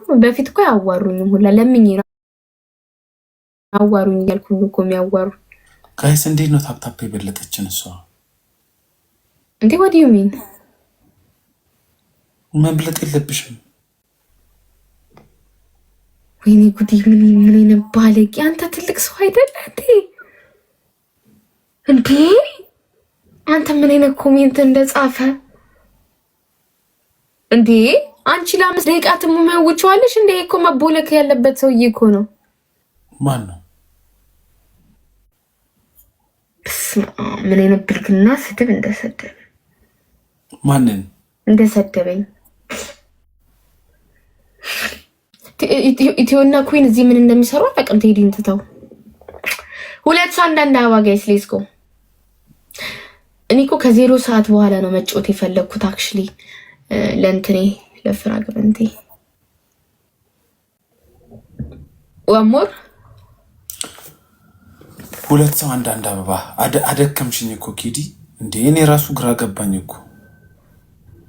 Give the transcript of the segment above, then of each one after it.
በፊት እኮ አያዋሩኝም ሁላ፣ ለምኜ ነው አዋሩኝ እያልኩ እኮ የሚያዋሩ። Guys፣ እንዴት ነው tap tap የበለጠችን እሷ? እንዴ፣ what do you mean? መብለጥ የለብሽም። ወይኔ ጉዴ! ምን ምን አይነት ባለጌ! አንተ ትልቅ ሰው አይደለ እንዴ? እንዴ፣ አንተ ምን አይነት comment እንደጻፈ እንዴ! አንቺ ለ5 ደቂቃ ትመውጪዋለሽ እንዴ? እኮ መቦለክ ያለበት ሰውዬ እኮ ነው። ማን ነው? ምን አይነት ብልግና ስድብ እንደሰደበ። ማንን? እንደሰደበኝ። ኢትዮና ኩዊን እዚህ ምን እንደሚሰሩ አላውቅም። ቴዲን ትተው ሁለት ሰው አንዳንድ አበባ። Guys, let's go። እኔ እኮ ከ0 ሰዓት በኋላ ነው መጫወት የፈለግኩት። Actually ለእንትኔ ለ fragment ኤ one more። ሁለት ሰው አንዳንድ አበባ። አደከምሽኝ እኮ ኪዲ። እንዴ፣ እኔ ራሱ ግራ ገባኝ እኮ።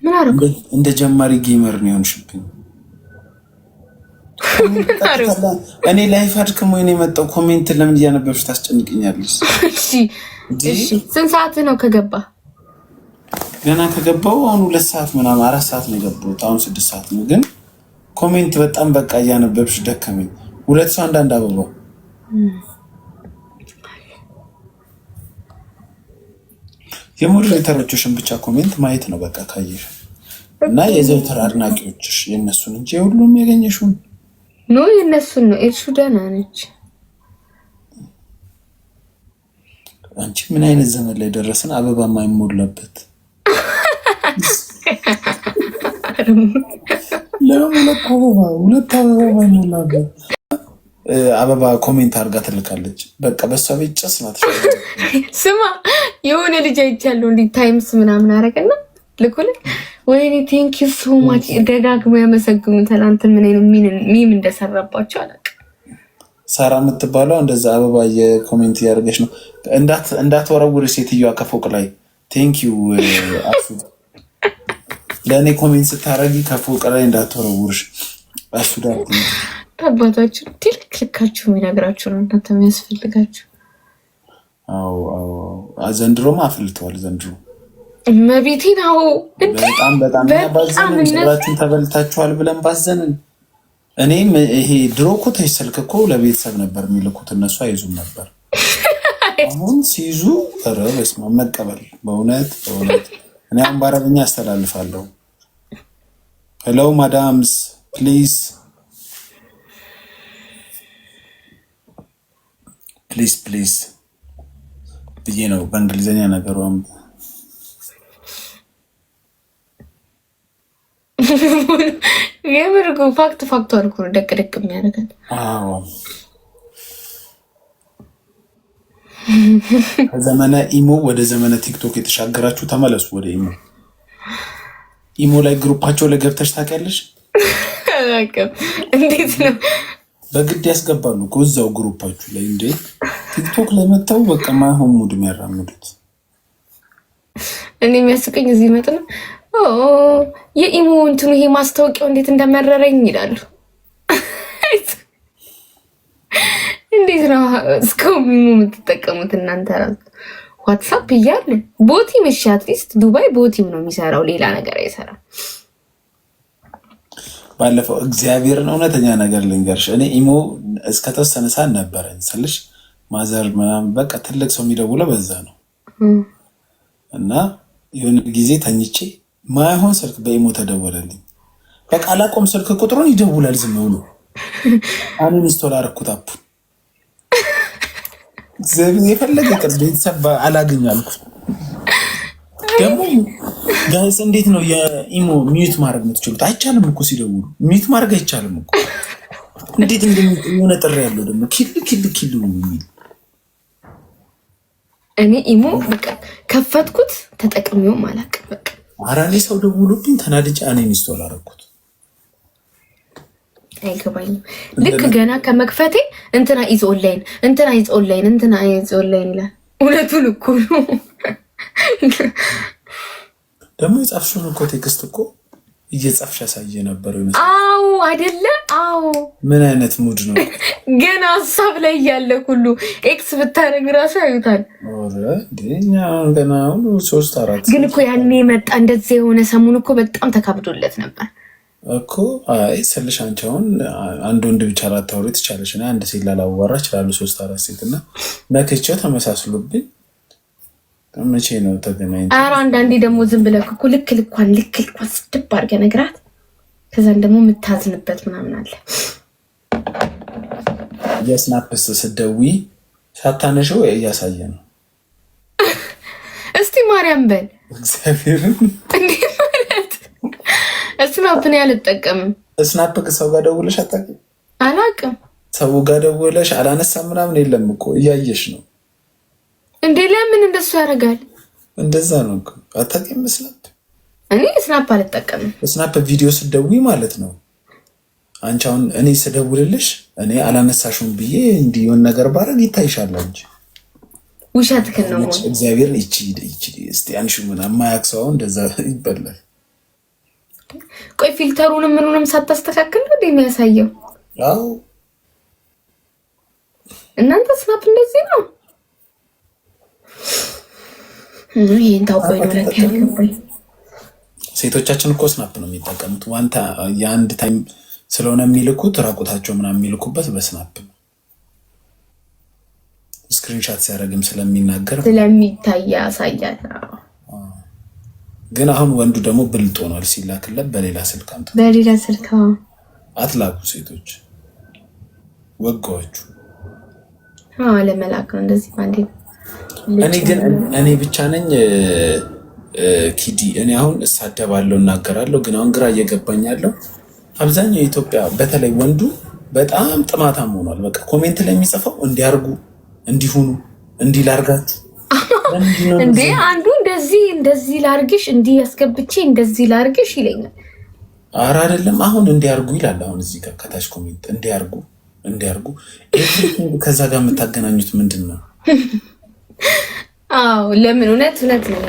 ምን አደረኩ? እንደ ጀማሪ gamer ነው የሆንሽብኝ። እኔ live አድክሞኝ ነው የመጣው። Comment ለምን እያነበብሽ ታስጨንቅኛለሽ? ስንት ሰዓት ነው ከገባ? ገና ከገባው አሁን 2 ሰዓት ምናምን፣ 4 ሰዓት ነው የገባሁት። አሁን 6 ሰዓት ነው። ግን comment በጣም በቃ እያነበብሽ ደከመኝ። ሁለት ሰው አንዳንድ አበባ። የ moderator ኦችሽን ብቻ comment ማየት ነው በቃ ካየሽ፣ እና የዘውትር አድናቂዎችሽ የእነሱን እንጂ የሁሉም ያገኘሽውን No፣ የእነሱን ነው። ኤልሹ ደህና ነች። አንቺ ምን አይነት ዘመን ላይ ደረስን? አበባ የማይሞላበት። ለምን ሁለት አበባ፣ ሁለት አበባ የማይሞላበት አበባ comment አድርጋ ትልካለች። በቃ በሷ ቤት ጭስ ናት። ስማ፣ የሆነ ልጅ አይቻለሁ እንዲህ times ምናምን አረገና ልኩልህ። ወይኔ፣ thank you so much፣ ደጋግሞ ያመሰግኑታል። አንተ ምን አይነት meme እንደሰራባቸው አላውቅም። ሳራ የምትባለው እንደዛ አበባ የ comment እያደረገች ነው። እንዳትወረውር ሴትዮዋ ከፎቅ ላይ። Thank you አሱ፣ ለእኔ comment ስታረጊ ከፎቅ ላይ እንዳትወረውርሽ አሱ ዳ። አባታችሁ ትልክ ልካችሁ የሚነግራችሁ ነው እናንተ የሚያስፈልጋችሁ። አዎ፣ ዘንድሮማ አፍልተዋል። ዘንድሮ መቤቴን አዎ፣ በጣም በጣም ባዘንን፣ ስራችን ተበልታችኋል ብለን ባዘንን። እኔም ይሄ ድሮ እኮ touch ስልክ እኮ ለቤተሰብ ነበር የሚልኩት፣ እነሱ አይዙም ነበር። አሁን ሲይዙ ኧረ በስመ አብ፣ መቀበል በእውነት በእውነት። እኔ አሁን በአረብኛ አስተላልፋለሁ። Hello madams, please, please, please ብዬ ነው በእንግሊዝኛ ነገሩ። የምር fact fact አልኩ ነው ደቅ ደቅ የሚያደርጋት። ከዘመነ ኢሞ ወደ ዘመነ ቲክቶክ የተሻገራችሁ ተመለሱ ወደ ኢሞ። ኢሞ ላይ group ኣቸው ላይ ገብተሽ ታውቂያለሽ? እንዴት ነው? በግድ ያስገባሉ እኮ እዛው group ኣችሁ ላይ። እንዴ፣ ቲክቶክ ላይ መጥተው በቃ ማይሆን mood የሚያራምዱት። እኔ የሚያስቀኝ እዚህ መጥ ነው፣ የኢሞ እንትኑ ይሄ ማስታወቂያው እንዴት እንደመረረኝ ይላሉ። እንዴት ነው እስካሁን ኢሞ የምትጠቀሙት እናንተ ራሱ ዋትሳፕ እያለ? ቦቲም እሺ፣ at least ዱባይ ቦቲም ነው የሚሰራው፣ ሌላ ነገር አይሰራም። ባለፈው እግዚአብሔርን እውነተኛ ነገር ልንገርሽ፣ እኔ ኢሞ እስከተወሰነ ሰዓት ነበረኝ ስልሽ mother ምናምን በቃ ትልቅ ሰው የሚደውለው በዛ ነው። እና የሆነ ጊዜ ተኝቼ ማይሆን ስልክ በኢሞ ተደወለልኝ። በቃ አላቆም፣ ስልክ ቁጥሩን ይደውላል ዝም ብሎ። Uninstall አደረኩት app ኡን። የፈለገ ቅር ቤተሰብ አላገኝ አልኩት። ደግሞ guys፣ እንዴት ነው የኢሞ mute ማድረግ የምትችሉት? አይቻልም እኮ፣ ሲደውሉ mute ማድረግ አይቻልም እኮ። እንዴት እንደሆነ ጥሪ ያለው ደግሞ ኪል ኪል ኪል የሚል። እኔ ኢሞ በቃ ከፈትኩት ተጠቅሜውም አላውቅም። በቃ። ኧረ እኔ ሰው ደውሎብኝ ተናድጄ uninstall አደረኩት። አይገባኝም። ልክ ገና ከመክፈቴ እንትና is online፣ እንትና is online፣ እንትና is online ይላል። እውነቱን እኮ ነው። ደግሞ የጻፍሽውን እኮ text እኮ እየጻፍሽ ያሳየ ነበር ይመስል። አዎ አይደለ? አዎ። ምን አይነት mood ነው? ገና ሀሳብ ላይ እያለ ሁሉ X ብታደርግ ራሱ ያዩታል። እኛ ገና ሶስት አራት ግን እኮ ያኔ መጣ እንደዚህ የሆነ ሰሞን እኮ በጣም ተካብዶለት ነበር እኮ። አይ ስልሽ አንቺ አሁን አንድ ወንድ ብቻ ላታወሪ ትቻለሽ፣ እና አንድ ሴት ላላወራ እችላለሁ። ሶስት አራት ሴት እና ነክቼው ተመሳስሎብኝ መቼ ነው ተገናኝተን? ኧረ አንዳንዴ ደግሞ ዝም ብለህ እኮ ልክ ልኳን ልክ ልኳን ስድብ አድርገህ ነግራት፣ ከዛን ደግሞ የምታዝንበት ምናምን አለ። የ Snap ስ ስትደውይ ሳታነሺው እያሳየ ነው። እስቲ ማርያም በል። እግዚአብሔርን። እንዴ ማለት Snap ን አልጠቀምም። Snap ሰው ጋር ደውለሽ አታውቂም? አላውቅም። ሰው ጋር ደውለሽ አላነሳም ምናምን የለም እኮ፣ እያየሽ ነው። እንዴ ለምን እንደሱ ያደርጋል? እንደዛ ነው እኮ። አታውቂም Snap? እኔ Snap አልጠቀምም። Snap ቪዲዮ ስትደውይ ማለት ነው። አንቺ አሁን እኔ ስደውልልሽ እኔ አላነሳሽም ብዬ እንዲህ የሆነ ነገር ባረግ ይታይሻል። አንቺ ውሸትህን ነው። እግዚአብሔር ይቺ ይቺ እስቲ አንቺ ምን የማያውቅ ሰው አሁን እንደዛ ይበላል። ቆይ filter ኡንም ምኑንም ሳታስተካክል ነው የሚያሳየው? አዎ። እናንተ Snap እንደዚህ ነው። ይሄን ታውቆኝ ነው ለካ ያልገባኝ። ሴቶቻችን እኮ Snap ነው የሚጠቀሙት። ዋንታ የአንድ time ስለሆነ የሚልኩት ራቁታቸው ምናምን የሚልኩበት በ Snap ነው። Screenshot ሲያደርግም ስለሚናገር ስለሚታይ ያሳያል። ግን አሁን ወንዱ ደግሞ ብልጥ ሆኗል። ሲላክለት በሌላ ስልክ አምጥቶ በሌላ ስልክ። አትላኩ ሴቶች፣ ወጋዎቹ። ለመላክ ነው እንደዚህ ባንዴ። እኔ ግን እኔ ብቻ ነኝ ኪዲ። እኔ አሁን እሳደባለሁ፣ እናገራለሁ። ግን አሁን ግራ እየገባኝ ያለው አብዛኛው የኢትዮጵያ በተለይ ወንዱ በጣም ጥማታም ሆኗል። በቃ comment ላይ የሚጽፈው እንዲያርጉ፣ እንዲሁኑ፣ እንዲህ ላርጋችሁ። እንዴ አንዱ እንደዚህ እንደዚህ ላርግሽ፣ እንዲህ ያስገብቼ እንደዚህ ላርግሽ ይለኛል። ኧረ አይደለም፣ አሁን እንዲያርጉ ይላል። አሁን እዚህ ጋር ከታች comment እንዲያርጉ እንዲያርጉ፣ ከዛ ጋር የምታገናኙት ምንድን ነው? አዎ ለምን እውነት እውነት ነው።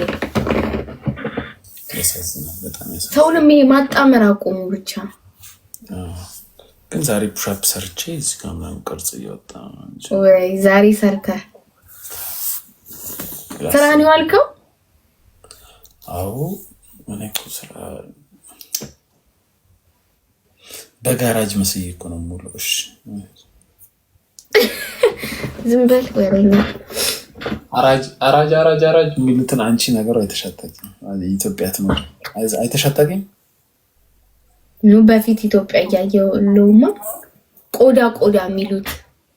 ያሳዝናል፣ በጣም ያሳዝናል። ሰውንም ይሄ ማጣመር አቆሙ ብቻ። ግን ዛሬ push up ሰርቼ እዚህ ጋር ምናምን ቅርጽ እየወጣ ወይ ዛሬ ሰርተህ ስራ ነው ያልከው? አዎ እኔ እኮ ስራ በጋራጅ መስዬ እኮ ነው የምውለው። እሺ። ዝም በል ወሬኛ። አራጅ አራጅ አራጅ አራጅ የሚሉትን አንቺ ነገር አይተሻታቂም። ኢትዮጵያ ትኖር አይተሻታቂም። ኑ በፊት ኢትዮጵያ እያየው ለውማ ቆዳ ቆዳ የሚሉት።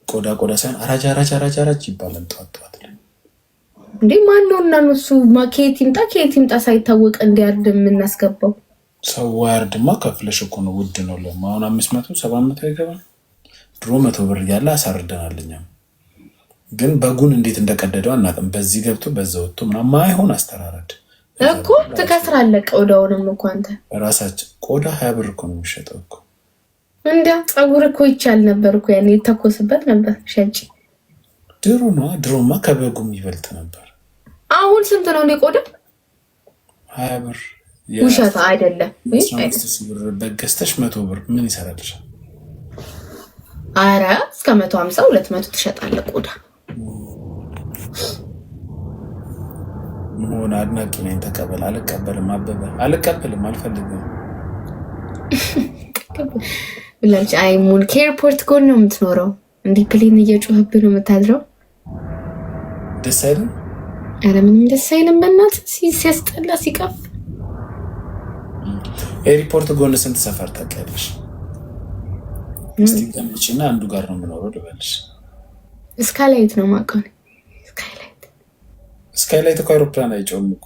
ቆዳ ቆዳ ሳይሆን አራጅ አራጅ አራጅ አራጅ ይባላል ጠዋት ጠዋት ላይ። እንዴ ማን ነው እና እሱ ከየት ይምጣ ከየት ይምጣ ሳይታወቅ እንዲያርድ የምናስገባው? ሰው አያርድማ፣ ከፍለሽ እኮ ነው፣ ውድ ነው። ለማ አሁን 500 700 አይገባም። ድሮ 100 ብር እያለ አሳርደናል። እኛም ግን በጉን እንዴት እንደቀደደው አናውቅም። በዚህ ገብቶ በዛ ወጥቶ ምናምን ማይሆን አስተራረድ። እኮ ትከስራለህ። ቆዳውንም እኮ አንተ። ራሳችን ቆዳ 20 ብር እኮ ነው የሚሸጠው እኮ። እንደ ፀጉር እኮ ይቻል ነበር እኮ፣ ያኔ ይተኮስበት ነበር ሸጭ። ድሮ ነዋ። ድሮማ ከበጉም ይበልጥ ነበር። አሁን ስንት ነው እንደ ቆዳ? 20 ብር። ውሸት አይደለም። 15,000 ብር በግ ገዝተሽ 100 ብር ምን ይሰራልሻል? አረ እስከ 150 200 ትሸጣለህ ቆዳ። መሆን አድናቂ ነኝ። ተቀበል። አልቀበልም። አበበ አልቀበልም፣ አልፈልግም። ብላለች። አይ ሙን ከኤርፖርት ጎን ነው የምትኖረው። እንዲህ plane እየጮህብህ ነው የምታድረው። ደስ አይልም? ኧረ ምንም ደስ አይልም። በእናትህ ሲያስጠላ ሲቀፍ። ኤርፖርት ጎን ስንት ሰፈር ታውቂያለሽ? እስቲ ገምጪና አንዱ ጋር ነው የምኖረው ልበልሽ። ስካይላይት ነው የማውቀው። ስካይላይት። ስካይላይት እኮ አይሮፕላን አይጮህም እኮ።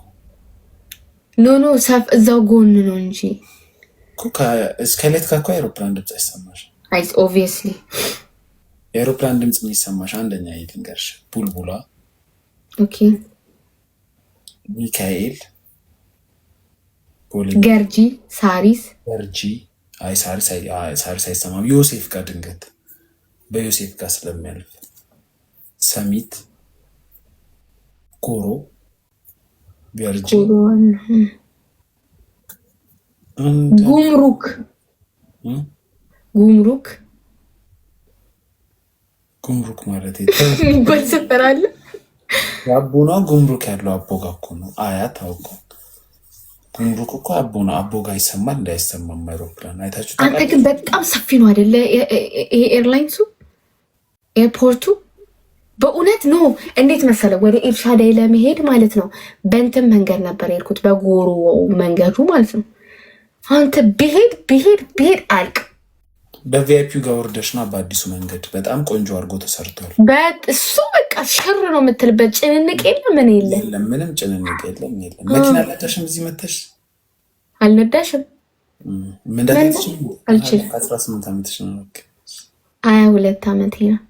No, no, እዛው ጎን ነው እንጂ። ስካይላይት ጋር እኮ አይሮፕላን ድምፅ አይሰማሽ። አይ obviously። የአይሮፕላን ድምፅ የሚሰማሽ አንደኛ ልንገርሽ፣ ቡልቡላ፣ ሚካኤል፣ ገርጂ፣ ሳሪስ። ገርጂ፣ አይ ሳሪስ አይሰማም። ዮሴፍ ጋር ድንገት በዮሴፍ ጋር ስለሚያልፍ፣ ሰሚት፣ ጎሮ፣ ገርጂ። ጉምሩክ፣ ጉምሩክ። ጉምሩክ ማለት የሚባል ሰፈር አለ። አቦ ነው ጉምሩክ ያለው፣ አቦ ጋ እኮ ነው። አያት አውቆ ጉምሩክ እኮ አቦ ነው። አቦ ጋ ይሰማል እንዳይሰማም አይሮፕላን አይታችሁ። አንተ ግን በጣም ሰፊ ነው አይደለ? ይሄ airlines ኡ airport ኡ በእውነት no፣ እንዴት መሰለ፣ ወደ ኤልሻዳይ ለመሄድ ማለት ነው በእንትን መንገድ ነበር የሄድኩት፣ በጎሮ መንገዱ ማለት ነው። አንተ ብሄድ ብሄድ ብሄድ አልቅ። በ VIP ጋር ወርደሽ ነው። በአዲሱ መንገድ በጣም ቆንጆ አድርጎ ተሰርቷል። እሱ በቃ ሽር ነው የምትልበት፣ ጭንንቅ የለ ምን የለ። የለም፣ ምንም ጭንንቅ የለም የለም። መኪና አልነዳሽም? እዚህ መተሽ አልነዳሽም። መንዳት አልችልም። 18 ዓመትሽ ነው? 22 ዓመቴ ነው።